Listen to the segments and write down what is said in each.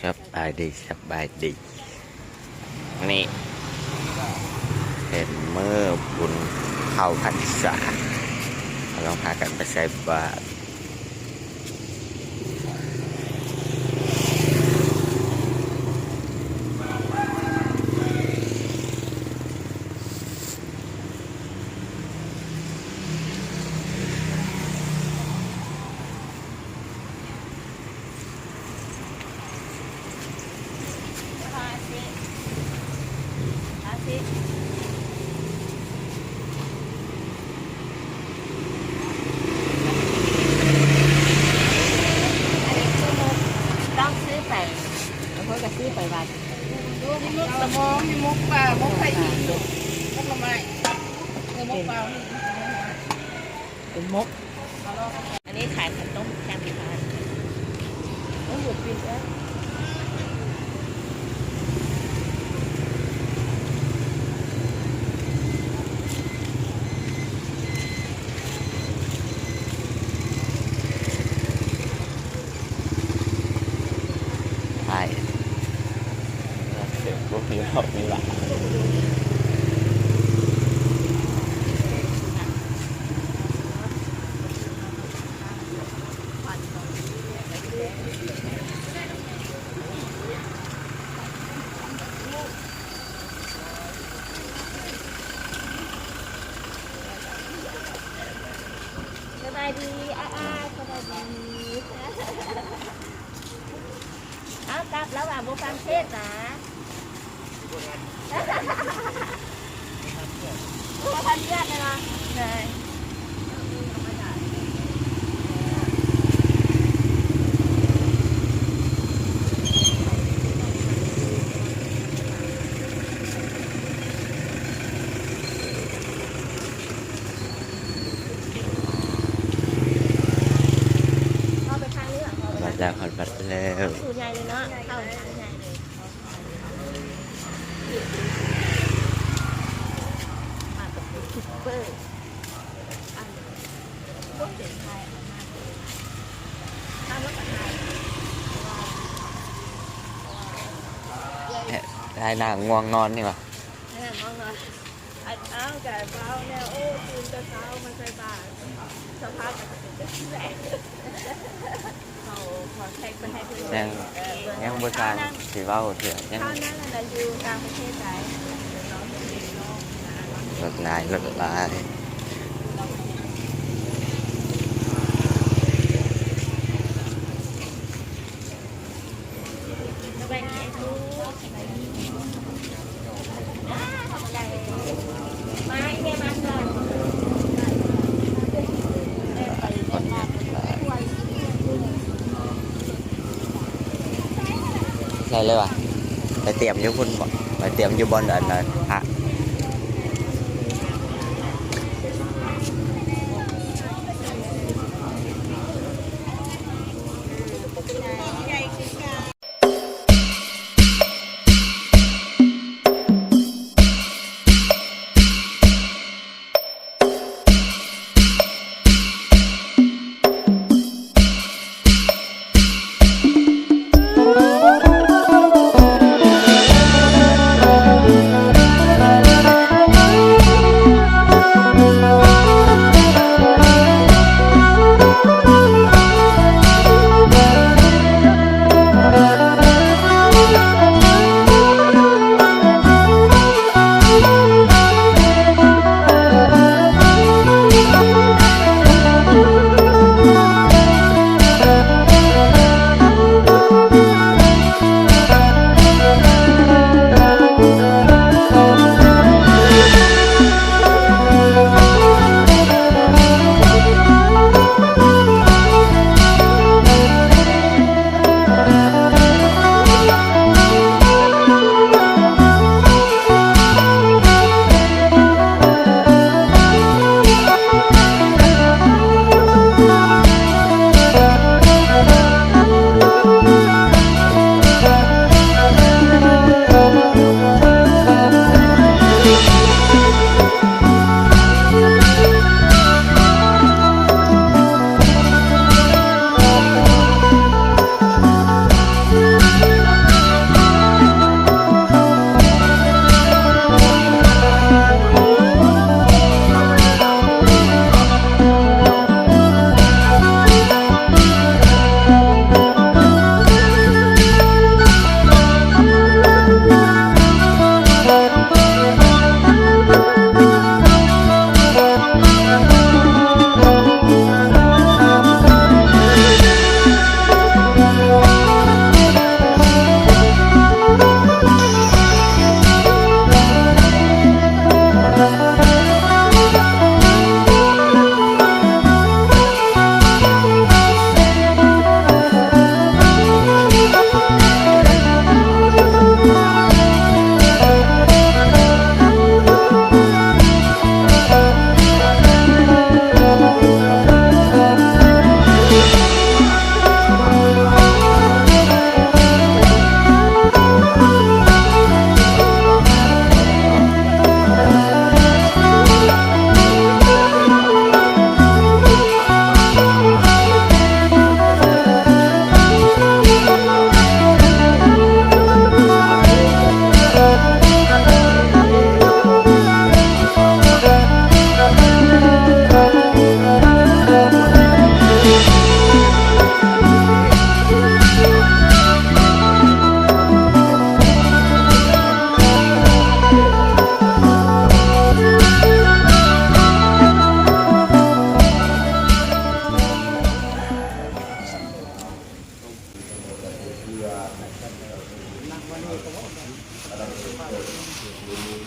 ສະບາຍດີ ສະບາຍດີ. ນີ້ເປັນມື້ບຸນເຂົ້າພັນສາ ເຮົາຕ້ອງພາກັນໄປໃສ່ບາດ. ຕ້ອງຊື້ໄປ ແລ້ວເພິ່ນກໍຊື້ໄປວັດ. ມີໝົກສະໝອງ ມີໝົກປາ ໝົກໄຂ່ອີ່ ໝົກໜໍ່ໄມ້ ເອີ ໝົກປາ ເປັນໝົກ. ອັນນີ້ຂາຍເຂົ້າຕົ້ມແຊບດີ. ສະບາຍດີ ອ້າຍ ສະບາຍດີ. ເອົາ ກັບແລ້ວວ່າບໍ່ຟັງເທດນະ. ເຂົ້າໄປທາງນີ້ ເຂົ້າໄປທາງນີ້ ຮອດແລ້ວ ຮອດວັດແລ້ວ. ເຂົ້າສູ່ໃຫຍ່ເລີຍເນາະ ເຂົ້າທາງໃຫຍ່ເລີຍ. ມາກັບຢູທູບເບີ ອັນ ພວກເປັນໄທ ມາເປັນ ມາແລ້ວກໍໄທ ໄທນາງ່ວງນອນນີ້ຫວາ? ໄທນາງ່ວງນອນ. ອັນ ອ້າວ ກະເວົ້າແນວ ໂອ້ ຕື່ນແຕ່ເຊົ້າມາໃສ່ບາດ ສະພາບມັນກະເປັນຈັ່ງຊີ້ແຫຼະ. ເຂົາ ເຂົາແທັກໄປໃຫ້ເພິ່ນ ຍັງ ເອີ ຍັງບໍ່ທັນຊິເວົ້າເທື່ອ ຍັງ ເຂົານັ້ນລະຢູ່ຕ່າງປະເທດໃດ ລົດຫຼາຍ ລົດຫຼາຍ. ໃສ່ເລີຍຫວາ? ໄປຕຽມຢູ່ພຸ້ນບໍ? ໄປຕຽມຢູ່ບ່ອນອັນນັ້ນ ພະ. ໃຫຍ່ຄືກັນ.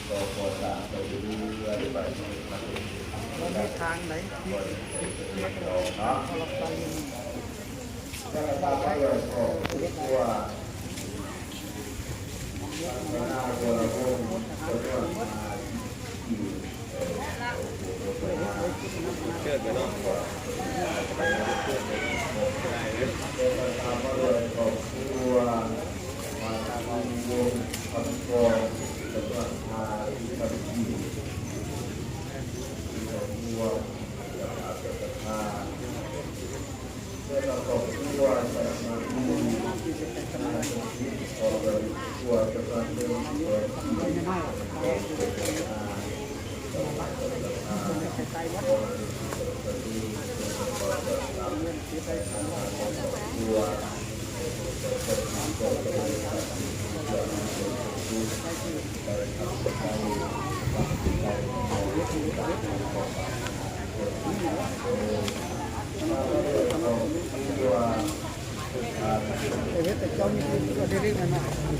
ບໍ່ມີທາງໃດທີ່ຈະເຮັດໃຫ້ເປັນພ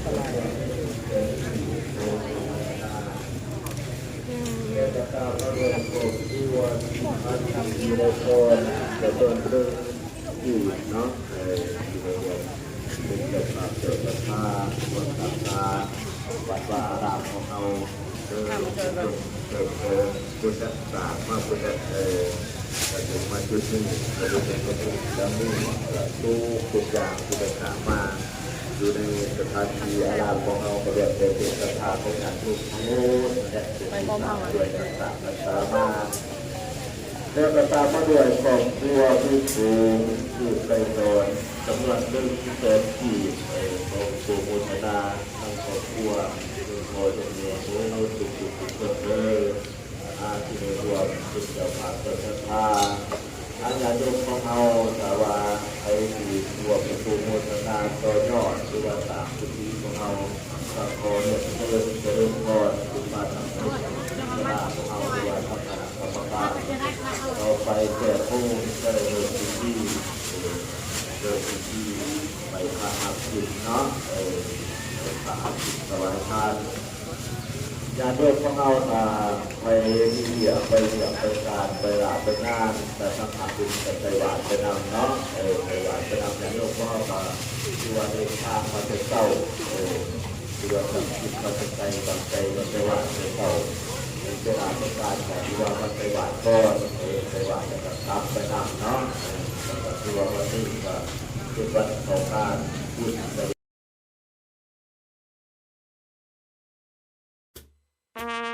າລະໄປ. ທີ່ເນາະ ເອີ ຢູ່ໃນເລື່ອງເປັນເຈົ້າພາບເຈົ້າສັດທາ ຄວາມສັດທາວັດວາອາຣາມຂອງເຮົາ ເອີ ເຕີບໂຕ ບໍ່ຈັກສາມາດ ບໍ່ຈັກ ເອີ ກະເຖິງມາຈຸດນີ້ ກະເປັນປະເພນີດຳນີ້ ກະທຸກຢ່າງທີ່ໄດ້ຜ່ານມາ ຢູ່ໃນສະຖານທີ່ອາຣາມຂອງເຮົາ ກະແບບແຕ່ເປັນສັດທາຂອງຍາດໂຍມທັງໝົດ ແລະ ເປັນທີ່ສ້າງດ້ວຍການສ້າງສັດທາມາ ແລ້ວກະຕາມມາດ້ວຍຄອບຄົວຜູ້ສູງ ຜູ້ໄກສອນ ຈຳນວນໜຶ່ງແສນກີບ ເອີ ຂໍໂມທະນາທັງຄອບຄົວ ເປັນພໍ່ເປັນແມ່ ໂອ້ ທຸກໆຄົນເດີ ອາ ທີ່ໄດ້ຮ່ວມເປັນເຈົ້າພາບເຈົ້າສັດທາ ອາ ຍາດໂຍມຂອງເຮົາ ຖ້າວ່າໃຜທີ່ຮ່ວມອະນຸໂມທະນາຕໍ່ຍອດ ຫຼືວ່າສ້າງກຸຕິຂອງເຮົາ ກໍຂໍຮຽນເຊີນຈະເລີນພອນ ຄືພະນຳຄະນະຂອງເຮົາ ຫຼືວ່າທາງຄະນະກຳມະການ ເຮົາໄປແປດໂມງ ຈະໄດ້ເລີ່ມພິທີ ເລີ່ມພິທີໄຫວ້ພະຮັບສິນເນາະ ເອີ ໄຫວ້ພະຮັບສິນຖວາຍທານ ຍາດໂຍມຂອງເຮົາ ຖ້າໃຜມີວຽກ ໄປວຽກໄປການ ໄປລາໄປງານ ກະສາມາດເປັນກະໃສ່ບາດໄປນຳເນາະ ເອີ ໃສ່ບາດໄປນຳ ຍາດໂຍມຂອງເຮົາກະຖືວ່າເດີນທາງມາແຕ່ເຊົ້າ ເອີ ຖືວ່າຕັ້ງຈິດຕັ້ງໃຈ ຕັ້ງໃຈມາແຕ່ວານແຕ່ເຊົ້າ ເວລາໄປການກະຖືວ່າມາໃສ່ບາດກ່ອນ ເອີ ໃສ່ບາດແລ້ວກະກັບໄປນຳເນາະ ເອີ ກະຖືວ່າວັນນີ້ກະເປັນວັນເຂົ້າການບຸນ ເອີ